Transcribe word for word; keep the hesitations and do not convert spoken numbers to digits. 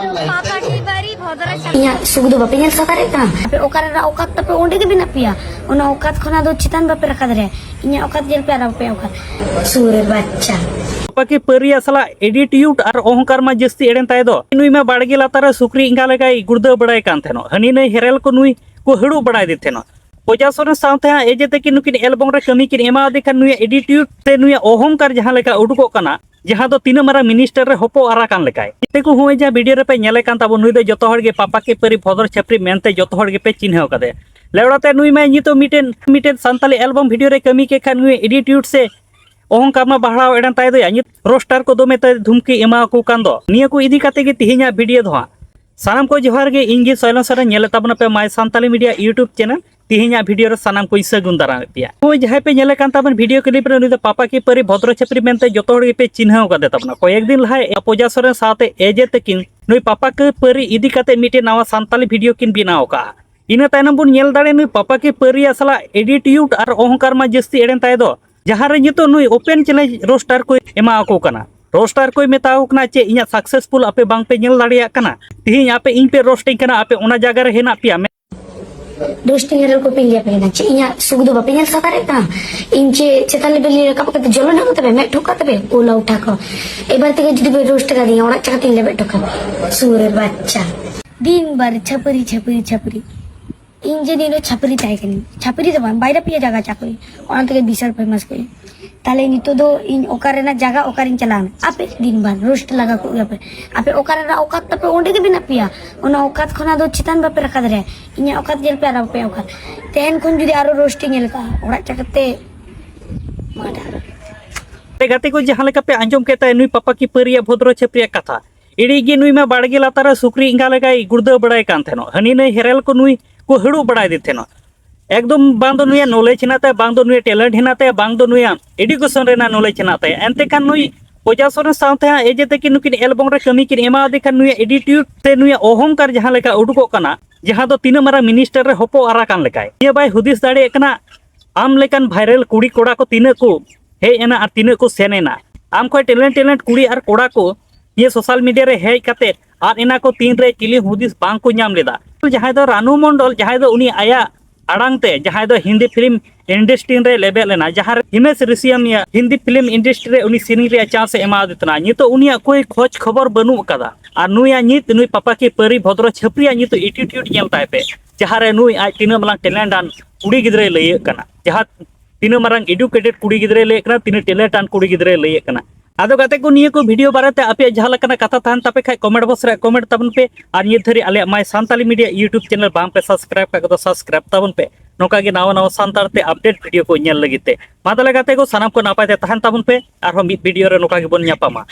ᱯᱟᱯᱟ ᱠᱤ ᱵᱟᱨᱤ ᱵᱷᱚᱫᱨᱚ ᱪᱟᱹᱯᱨᱤ᱾ ᱤᱧᱟᱜ ᱥᱩᱠ ᱫᱚ ᱵᱟᱯᱮ ᱧᱮᱞ ᱥᱟᱦᱟᱣ ᱫᱟᱲᱮᱭᱟᱜ ᱠᱟᱱᱟ? ᱟᱯᱮ ᱚᱠᱟᱨᱮ ᱨᱟᱜ ᱚᱠᱟᱛ ᱛᱟᱯᱮ, ᱚᱸᱰᱮ ᱜᱮ ᱢᱮᱱᱟᱜ ᱯᱮᱭᱟ᱾ ᱚᱱᱟ ᱚᱠᱟᱛ ᱠᱷᱚᱱᱟᱜ ᱫᱚ ᱪᱮᱛᱟᱱ ᱵᱟᱯᱮ ᱨᱟᱠᱟᱵ ᱫᱟᱲᱮᱭᱟᱜᱼᱟ᱾ ᱤᱧᱟᱜ ᱚᱠᱟᱛ ᱧᱮᱞ ᱯᱮ ᱟᱨ ᱟᱯᱮᱭᱟᱜ ᱚᱠᱟᱛ᱾ ᱥᱩᱨᱮᱨ ᱵᱟᱪᱪᱟ᱾ ᱯᱟᱯᱟ ᱠᱤ ᱯᱟᱹᱨᱤᱭᱟ ᱥᱟᱞᱟᱜ attitude ᱟᱨ ᱚᱦᱚᱝᱠᱟᱨ ᱢᱟ ᱡᱟᱹᱥᱛᱤ ᱮᱲᱮᱱ ᱛᱟᱭ ᱫᱚ᱾ ᱱᱩᱭ ᱢᱟ ᱵᱟᱲᱜᱮ ᱞᱟᱛᱟᱨ ᱨᱮ ᱥᱩᱠᱨᱤ ᱮᱸᱜᱟ ᱞᱮᱠᱟᱭ ᱜᱩᱲᱫᱟᱹᱣ ᱵᱟᱲᱟᱭ ᱠᱟᱱ ᱛᱟᱦᱮᱱᱚᱜ᱾ ᱦᱟᱹᱱᱤ ᱱᱟᱹᱭ ᱦᱮᱨᱮᱞ ᱠᱚ ᱱᱩᱭ ᱠᱚ ᱦᱟᱹᱲᱩᱵ ᱵᱟᱲᱟᱭᱮᱫᱮ ᱛᱟᱦᱮᱱᱚᱜ᱾ ᱯᱚᱡᱟ ᱥᱚᱨᱮᱱ ᱥᱟᱶᱛᱮ ᱦᱟᱸᱜ ᱮᱡᱮ ᱛᱟᱹᱠᱤᱱ ᱱᱩᱠᱤᱱ ᱮᱞᱵᱚᱢ ᱨᱮ ᱠᱟᱹᱢᱤ ᱠᱤᱱ ᱮᱢᱟᱣᱟᱫᱮ ᱠᱷᱟᱱ ᱱᱩᱭᱟᱜ attitude ᱛᱮ ᱱᱩᱭᱟᱜ ᱚᱦᱚᱝᱠᱟᱨ ᱡᱟᱦᱟᱸ ᱞᱮᱠᱟ ᱩᱰᱩᱠᱚᱜ ᱠᱟᱱᱟ, ᱡᱟᱦᱟᱸ ᱫᱚ ᱛᱤᱱᱟᱹᱜ ᱢᱟᱨᱟᱝ ᱢᱤᱱᱤᱥᱴᱟᱨ ᱨᱮ ᱦᱚᱯᱚᱜ ᱟᱨᱟ ᱠᱟᱱ ᱞᱮᱠᱟᱭ᱾ ᱛᱮᱠᱚ ᱦᱚᱸᱜᱼᱚᱭ ᱡᱟᱦᱟᱸ ᱵᱷᱤᱰᱤᱭᱳ ᱨᱮᱯᱮ ᱧᱮᱞᱮ ᱠᱟᱱ ᱛᱟᱵᱚᱱ, ᱱᱩᱭ ᱫᱚ ᱡᱚᱛᱚ ᱦᱚᱲ ᱜᱮ ᱯᱟᱯᱟ ᱠᱮ ᱯᱟᱹᱨᱤ ᱵᱷᱚᱫᱨᱚ ᱪᱷᱟᱹᱯᱨᱤ ᱢᱮᱱᱛᱮ ᱡᱚᱛᱚ ᱦᱚᱲ ᱜᱮᱯᱮ ᱪᱤᱱᱦᱟᱹᱣ ᱠᱟᱫᱮᱭᱟ᱾ ᱞᱮᱣᱲᱟ ᱛᱮ ᱱᱩᱭ ᱢᱟ ᱱᱤᱛᱚᱜ ᱢᱤᱫᱴᱮᱱ, ᱢᱤᱫᱴᱮᱱ ᱥᱟᱱᱛᱟᱞᱤ ᱮᱞᱵᱚᱢ ᱵᱷᱤᱰᱤᱭᱳ ᱨᱮ ᱠᱟᱹᱢᱤ ᱠᱮᱫ ᱠᱷᱟᱱ ᱱᱩᱭ attitude ᱥᱮ ᱚᱦᱚᱝᱠᱟᱨ ᱢᱟ ᱵᱟᱲᱦᱟᱣ ᱮᱲᱮᱱ ᱛᱟᱭ ᱫᱚᱭᱟ᱾ ᱱᱤᱛ ᱨᱳᱥᱴᱟᱨ ᱠᱚ ᱫᱚᱢᱮ ᱛᱮ ᱫᱷᱩᱢᱠᱤ ᱮᱢᱟ ᱠᱚ ᱠᱟᱱ ᱫᱚ᱾ ᱱᱤᱭᱟᱹ ᱠᱚ ᱤᱫᱤ ᱠᱟᱛᱮ ᱜᱮ ᱛᱤᱦᱤᱧᱟᱜ ᱵᱷᱤᱰᱤᱭᱳ ᱫᱚ ᱦᱟᱸᱜ᱾ ᱥᱟᱱᱟᱢ ᱠᱚ ᱡᱚᱦᱟᱨ ᱜᱮ, ᱤᱧ ᱜᱮ ᱥᱚᱭᱞᱚᱱ ᱥᱚᱨᱮᱱ, ᱧᱮᱞᱮᱫ ᱛᱟᱵᱚᱱᱟ ᱯᱮ My Santali Media YouTube channel᱾ ᱛᱤᱦᱤᱧᱟᱜ ᱵᱷᱤᱰᱤᱭᱳ ᱨᱮ ᱥᱟᱱᱟᱢ ᱠᱚᱧ ᱥᱟᱹᱜᱩᱱ ᱫᱟᱨᱟᱢᱮᱫ ᱯᱮᱭᱟ᱾ ᱱᱩᱭ ᱡᱟᱦᱟᱸᱭ ᱯᱮ ᱧᱮᱞᱮ ᱠᱟᱱ ᱛᱟᱵᱚᱱ ᱵᱷᱤᱰᱤᱭᱳ ᱠᱞᱤᱯ ᱨᱮ, ᱱᱩᱭ ᱫᱚ ᱯᱟᱯᱟ ᱠᱤ ᱯᱟᱹᱨᱤ ᱵᱷᱚᱫᱨᱚ ᱪᱷᱟᱹᱯᱨᱤ ᱢᱮᱱᱛᱮ ᱡᱚᱛᱚ ᱦᱚᱲ ᱜᱮᱯᱮ ᱪᱤᱱᱦᱟᱹᱣ ᱠᱟᱫᱮ ᱛᱟᱵᱚᱱᱟ᱾ ᱠᱚᱭᱮᱠ ᱫᱤᱱ ᱞᱟᱦᱟ ᱯᱚᱡᱟ ᱥᱚᱨᱮᱱ ᱥᱟᱶᱛᱮ ᱮᱡᱮ ᱛᱟᱹᱠᱤᱱ ᱱᱩᱭ ᱯᱟᱯᱟ ᱠᱤ ᱯᱟᱹᱨᱤ ᱤᱫᱤ ᱠᱟᱛᱮ ᱢᱤᱫᱴᱮᱱ ᱱᱟᱣᱟ ᱥᱟᱱᱛᱟᱞᱤ ᱵᱷᱤᱰᱤᱭᱳ ᱠᱤᱱ ᱵᱮᱱᱟᱣ ᱠᱟᱜᱼᱟ᱾ ᱤᱱᱟᱹ ᱛᱟᱭᱱᱚᱢ ᱵᱚᱱ ᱧᱮᱞ ᱫᱟᱲᱮᱭᱟᱜᱼᱟ ᱱᱩᱭ ᱯᱟᱯᱟ ᱠᱤ ᱯᱟᱹᱨᱤᱭᱟ ᱥᱟᱞᱟᱜ attitude ᱟᱨ ᱚᱦᱚᱝᱠᱟᱨ ᱢᱟ ᱡᱟᱹᱥᱛᱤ ᱮᱲᱮᱱ ᱛᱟᱭ ᱫᱚ, ᱡᱟᱦᱟᱸ ᱨᱮ ᱱᱤᱛᱚᱜ ᱱᱩᱭ open challenge ᱨᱳᱥᱴᱟᱨ ᱠᱚᱭ ᱮᱢᱟ ᱟᱠᱚ ᱠᱟᱱᱟ᱾ ᱨᱳᱥᱴᱟᱨ ᱠᱚᱭ ᱢᱮᱛᱟ ᱟᱠᱚ ᱠᱟᱱᱟ, "ᱪᱮᱫ ᱤᱧᱟᱜ successful ᱟᱯᱮ ᱵᱟᱝ ᱯᱮ ᱧᱮᱞ ᱫᱟᱲᱮᱭᱟᱜ ᱠᱟᱱᱟ? ᱛᱤᱦᱤᱧ ᱟᱯᱮ ᱤᱧ ᱯᱮ ᱨᱳᱥᱴᱤᱧ ᱠᱟᱱᱟ, ᱟᱯᱮ ᱚᱱᱟ ᱡᱟᱭᱜᱟ ᱨᱮ ᱦᱮᱱᱟᱜ ᱯᱮᱭᱟ, ᱨᱳᱥᱴᱤᱝ ᱦᱮᱨᱮᱞ ᱠᱚᱯᱮ ᱞᱟᱹᱭ ᱟᱯᱮ ᱠᱟᱱᱟ, ᱪᱮᱫ ᱤᱧᱟᱜ ᱥᱩᱠ ᱫᱚ ᱵᱟᱯᱮ ᱧᱮᱞ ᱥᱟᱦᱟᱣ ᱫᱟᱲᱮᱭᱟᱜ ᱠᱟᱱᱟ? ᱤᱧ ᱪᱮᱫ ᱪᱮᱛᱟᱱ ᱞᱮᱵᱮᱞ ᱨᱮ ᱨᱟᱠᱟᱵ ᱠᱟᱛᱮ ᱡᱚᱞᱚᱱ ᱟᱹᱜᱩ ᱛᱟᱯᱮ, ᱢᱮᱫ ᱴᱷᱚᱠᱟ ᱛᱟᱯᱮ, ᱚᱞᱟ ᱩᱴᱷᱟ ᱠᱚ᱾ ᱮᱵᱟᱨ ᱛᱮᱜᱮ ᱡᱩᱫᱤ ᱯᱮ ᱨᱳᱥᱴ ᱠᱟᱫᱤᱧᱟ, ᱚᱲᱟᱜ ᱪᱟᱠᱟ ᱛᱤᱧ ᱞᱮᱵᱮᱫ ᱴᱷᱚᱠᱟ ᱯᱮ, ᱥᱩᱨᱮᱨ ᱵᱟᱪᱪᱟ᱾ ᱫᱤᱱ ᱵᱷᱟᱨ ᱪᱷᱟᱹᱯᱟᱹᱨᱤ, ᱪᱷᱟᱹᱯᱟᱹᱨᱤ, ᱪᱷᱟᱹᱯᱟᱹᱨᱤ᱾ ᱤᱧ ᱡᱮ ᱫᱤᱱ ᱪᱷᱟᱹᱯᱟᱹᱨᱤ ᱛᱟᱦᱮᱸ ᱠᱟᱹᱱᱟᱹᱧ, ᱪᱷᱟᱹᱯᱟᱹᱨᱤ ᱫᱚ ᱵᱟᱝ, ᱵᱟᱭᱨᱟ ᱯᱤᱭᱟ ᱡᱟᱭᱜᱟ ᱪᱟᱠᱚᱨᱤ, ᱚᱱᱟ ᱛᱮᱜᱮ ᱵᱤᱥᱟᱞ famous ᱠᱟᱹᱱᱟᱹᱧ᱾ ᱛᱟᱦᱞᱮ ᱱᱤᱛᱚᱜ ᱫᱚ ᱤᱧ ᱚᱠᱟ ᱨᱮᱱᱟᱜ ᱡᱟᱭᱜᱟ ᱚᱠᱟᱨᱤᱧ ᱪᱟᱞᱟᱣᱱᱟ? ᱟᱯᱮ ᱫᱤᱱ ᱵᱷᱟᱨ ᱨᱳᱥᱴ ᱞᱟᱜᱟ ᱠᱚᱜ ᱜᱮᱭᱟᱯᱮ᱾ ᱟᱯᱮ ᱚᱠᱟ ᱨᱮᱱᱟᱜ ᱚᱠᱟᱛ ᱛᱟᱯᱮ, ᱚᱸᱰᱮ ᱜᱮ ᱢᱮᱱᱟᱜ ᱯᱮᱭᱟ᱾ ᱚᱱᱟ ᱚᱠᱟᱛ ᱠᱷᱚᱱᱟᱜ ᱫᱚ ᱪᱮᱛᱟᱱ ᱵᱟᱯᱮ ᱨᱟᱠᱟᱵ ᱫᱟᱲᱮᱭᱟᱜᱼᱟ᱾ ᱤᱧᱟᱹᱜ ᱚᱠᱟᱛ ᱧᱮᱞ ᱯᱮ ᱟᱨ ᱟᱯᱮ ᱚᱠᱟᱛ᱾ ᱛᱮᱦᱮᱧ ᱠᱷᱚᱱ ᱡᱩᱫᱤ ᱟᱨᱚ ᱨᱳᱥᱴ ᱤᱧ ᱧᱮᱞ ᱠᱟᱜᱼᱟ, ᱚᱲᱟᱜ ᱪᱟᱠᱟᱛᱮ ᱢᱟᱰᱟ᱾ ᱛᱮ ᱜᱟᱛᱮ ᱠᱚ, ᱡᱟᱦᱟᱸ ᱞᱮᱠᱟ ᱯᱮ ᱟᱸᱡᱚᱢ ᱠᱮᱫ ᱛᱟᱭ ᱱᱩᱭ ᱯᱟᱯᱟ ᱠᱤ ᱯᱟᱹᱨᱤᱭᱟ ᱵᱷᱚᱫᱨᱚ ᱪᱷᱟᱹᱯᱨᱤᱭᱟᱜ ᱠᱟᱛᱷᱟ, ᱮᱲᱮ ᱜᱮ ᱱᱩᱭ ᱢᱟ ᱵᱟᱲᱜᱮ ᱞᱟᱛᱟᱨ ᱨᱮ ᱥᱩᱠᱨᱤ ᱮᱸᱜᱟ ᱞᱮᱠᱟᱭ ᱜᱩᱲᱫᱟᱹᱣ ᱵᱟᱲᱟᱭ ᱠᱟᱱ ᱛᱟᱦᱮᱱᱚᱜ᱾ ᱦᱟᱹᱱᱤ ᱱᱟᱹᱭ ᱦᱮᱨᱮᱞ ᱠᱚ ᱱᱩᱭ ᱠᱚ ᱦᱟᱹᱲᱩᱵ ᱵᱟᱲᱟᱭᱮᱫᱮ ᱛᱟᱦᱮᱱᱚᱜ᱾ ᱮᱠᱫᱚᱢ ᱵᱟᱝ ᱫᱚ ᱱᱩᱭᱟᱜ knowledge ᱦᱮᱱᱟᱜ ᱛᱟᱭᱟ, ᱵᱟᱝ ᱫᱚ ᱱᱩᱭᱟᱜ ᱴᱮᱞᱮᱱᱴ ᱦᱮᱱᱟᱜ ᱛᱟᱭᱟ, ᱵᱟᱝ ᱫᱚ ᱱᱩᱭᱟᱜ education ᱨᱮᱱᱟᱜ knowledge ᱦᱮᱱᱟᱜ ᱛᱟᱭᱟ᱾ ᱮᱱᱛᱮ ᱠᱷᱟᱱ ᱱᱩᱭ ᱯᱚᱡᱟ ᱥᱚᱨᱮᱱ ᱥᱟᱶᱛᱮ ᱦᱟᱸᱜ ᱮᱡᱮ ᱛᱟᱹᱠᱤᱱ ᱱᱩᱠᱤᱱ ᱮᱞᱵᱚᱢ ᱨᱮ ᱠᱟᱹᱢᱤ ᱠᱤᱱ ᱮᱢᱟᱣᱟᱫᱮ ᱠᱷᱟᱱ ᱱᱩᱭᱟᱜ attitude ᱛᱮ ᱱᱩᱭᱟᱜ ᱚᱦᱚᱝᱠᱟᱨ ᱡᱟᱦᱟᱸ ᱞᱮᱠᱟ ᱩᱰᱩᱠᱚᱜ ᱠᱟᱱᱟ, ᱡᱟᱦᱟᱸ ᱫᱚ ᱛᱤᱱᱟᱹᱜ ᱢᱟᱨᱟᱝ ᱢᱤᱱᱤᱥᱴᱟᱨ ᱨᱮ ᱦᱚᱯᱚᱜ ᱟᱨᱟ ᱠᱟᱱ ᱞᱮᱠᱟᱭ᱾ ᱱᱤᱭᱟᱹ ᱵᱟᱭ ᱦᱩᱫᱤᱥ ᱫᱟᱲᱮᱭᱟᱜ ᱠᱟᱱᱟ ᱟᱢ ᱞᱮᱠᱟᱱ viral ᱠᱩᱲᱤ ᱠᱚᱲᱟ ᱠᱚ ᱛᱤᱱᱟᱹᱜ ᱠᱚ ᱦᱮᱡ ᱮᱱᱟ ᱟᱨ ᱛᱤᱱᱟᱹᱜ ᱠᱚ ᱥᱮᱱ ᱮᱱᱟ᱾ ᱟᱢ ᱠᱷᱚᱱ talent talent ᱠᱩᱲᱤ ᱟᱨ ᱠᱚᱲᱟ ᱠᱚ ᱱᱤᱭᱟᱹ social media ᱨᱮ ᱦᱮᱡ ᱠᱟᱛᱮ ᱟᱫ ᱮᱱᱟ ᱠᱚ ᱛᱤᱱᱨᱮ, ᱪᱤᱞᱤ ᱦᱩᱫᱤᱥ ᱵᱟᱝ ᱠᱚ ᱧᱟᱢ ᱞᱮᱫᱟ᱾ ᱡᱟᱦᱟᱸᱭ ᱫᱚ ᱨᱟᱱᱩ ᱢᱚᱱᱰᱚᱞ, ᱡᱟᱦᱟᱸᱭ ᱫᱚ ᱩᱱᱤ ᱟᱭᱟᱜ ᱟᱲᱟᱝ ᱛᱮ, ᱡᱟᱦᱟᱸᱭ ᱫᱚ ᱦᱤᱱᱫᱤ ᱯᱷᱤᱞᱢ ᱤᱱᱰᱟᱥᱴᱨᱤ ᱨᱮ ᱞᱮᱵᱮᱫ ᱞᱮᱱᱟ, ᱡᱟᱦᱟᱸ ᱨᱮ ᱦᱤᱢᱮᱥ ᱨᱮᱥᱤᱭᱟᱢᱤᱭᱟ ᱦᱤᱱᱫᱤ ᱯᱷᱤᱞᱢ ᱤᱱᱰᱟᱥᱴᱨᱤ ᱨᱮ ᱩᱱᱤ ᱥᱮᱨᱮᱧ ᱨᱮᱭᱟᱜ ᱪᱟᱱᱥ ᱮ ᱮᱢᱟᱣᱟᱫᱮ ᱛᱟᱦᱮᱱᱟ᱾ ᱱᱤᱛᱚᱜ ᱩᱱᱤᱭᱟᱜ ᱠᱳᱭ ᱠᱷᱳᱡᱽ ᱠᱷᱚᱵᱚᱨ ᱵᱟᱹᱱᱩᱜ ᱟᱠᱟᱫᱟ᱾ ᱟᱨ ᱱᱩᱭᱟᱜ ᱧᱤᱛ, ᱱᱩᱭ ᱯᱟᱯᱟᱠᱤ ᱯᱟᱹᱨᱤ ᱵᱷᱚᱫᱨᱚ ᱪᱷᱟᱹᱯᱨᱤᱭᱟᱜ ᱧᱤᱛ ᱮᱴᱤᱴᱤᱭᱩᱰ ᱧᱮᱞ ᱛᱟᱭ ᱯᱮ, ᱡᱟᱦᱟᱸ ᱨᱮ ᱱᱩᱭ ᱟᱡ ᱛᱤᱱᱟᱹᱜ ᱢᱟᱨᱟᱝ ᱴᱮᱞᱮᱱᱴ ᱟᱱ ᱠᱩᱲᱤ ᱜᱤᱫᱽᱨᱟᱹᱭ ᱞᱟᱹᱭᱟᱹᱜ ᱠᱟᱱᱟ, ᱡᱟᱦᱟᱸ ᱛᱤᱱᱟᱹᱜ ᱢᱟᱨᱟᱝ ᱮᱰᱩᱠᱮᱴᱮᱰ ᱠᱩᱲᱤ ᱜᱤᱫᱽᱨᱟᱹᱭ ᱞᱟᱹᱭᱟᱹᱜ ᱠᱟᱱᱟ, ᱛᱤᱱᱟᱹᱜ ᱴᱮᱞᱮᱱᱴ ᱟᱱ ᱠᱩᱲᱤ ᱜᱤᱫᱽᱨᱟᱹᱭ ᱞᱟᱹᱭᱟᱹᱜ ᱠᱟᱱᱟ᱾ ᱟᱫᱚ ᱜᱟᱛᱮ ᱠᱚ, ᱱᱤᱭᱟᱹ ᱠᱚ ᱵᱷᱤᱰᱤᱭᱳ ᱵᱟᱨᱮᱛᱮ ᱟᱯᱮᱭᱟᱜ ᱡᱟᱦᱟᱸ ᱞᱮᱠᱟᱱᱟᱜ ᱠᱟᱛᱷᱟ ᱛᱟᱦᱮᱱ ᱛᱟᱯᱮ ᱠᱷᱟᱡ, ᱠᱚᱢᱮᱱᱴ ᱵᱚᱠᱥ ᱨᱮ ᱠᱚᱢᱮᱱᱴ ᱛᱟᱵᱚᱱ ᱯᱮ᱾ ᱟᱨ ᱱᱤᱛ ᱫᱷᱟᱹᱨᱤᱡ ᱟᱞᱮᱭᱟᱜ ᱢᱟᱭ ᱥᱟᱱᱛᱟᱞᱤ ᱢᱤᱰᱤᱭᱟ ᱭᱩᱴᱩᱵᱽ ᱪᱮᱱᱮᱞ ᱵᱟᱝ ᱯᱮ ᱥᱟᱵᱥᱠᱨᱟᱭᱤᱵᱽ ᱠᱟᱜ ᱠᱚᱫᱚ ᱥᱟᱵᱥᱠᱨᱟᱭᱤᱵᱽ ᱛᱟᱵᱚᱱ ᱯᱮ, ᱱᱚᱝᱠᱟ ᱜᱮ ᱱᱟᱣᱟ ᱱᱟᱣᱟ ᱥᱟᱱᱛᱟᱲ ᱛᱮ ᱟᱯᱰᱮᱴ ᱵᱷᱤᱰᱤᱭᱳ ᱠᱚ ᱧᱮᱞ ᱞᱟᱹᱜᱤᱫ ᱛᱮ᱾ ᱢᱟ ᱛᱟᱦᱚᱞᱮ ᱜᱟᱛᱮ ᱠᱚ, ᱥᱟᱱᱟᱢ ᱠᱚ ᱱᱟᱯᱟᱭ ᱛᱮ ᱛᱟᱦᱮᱱ ᱛᱟᱵᱚᱱ ᱯᱮ, ᱟᱨᱦᱚᱸ ᱢᱤᱫ ᱵᱷᱤᱰᱤᱭᱳ ᱨᱮ ᱱᱚᱝᱠᱟ ᱜᱮᱵᱚᱱ ᱧᱟᱯᱟᱢᱟ᱾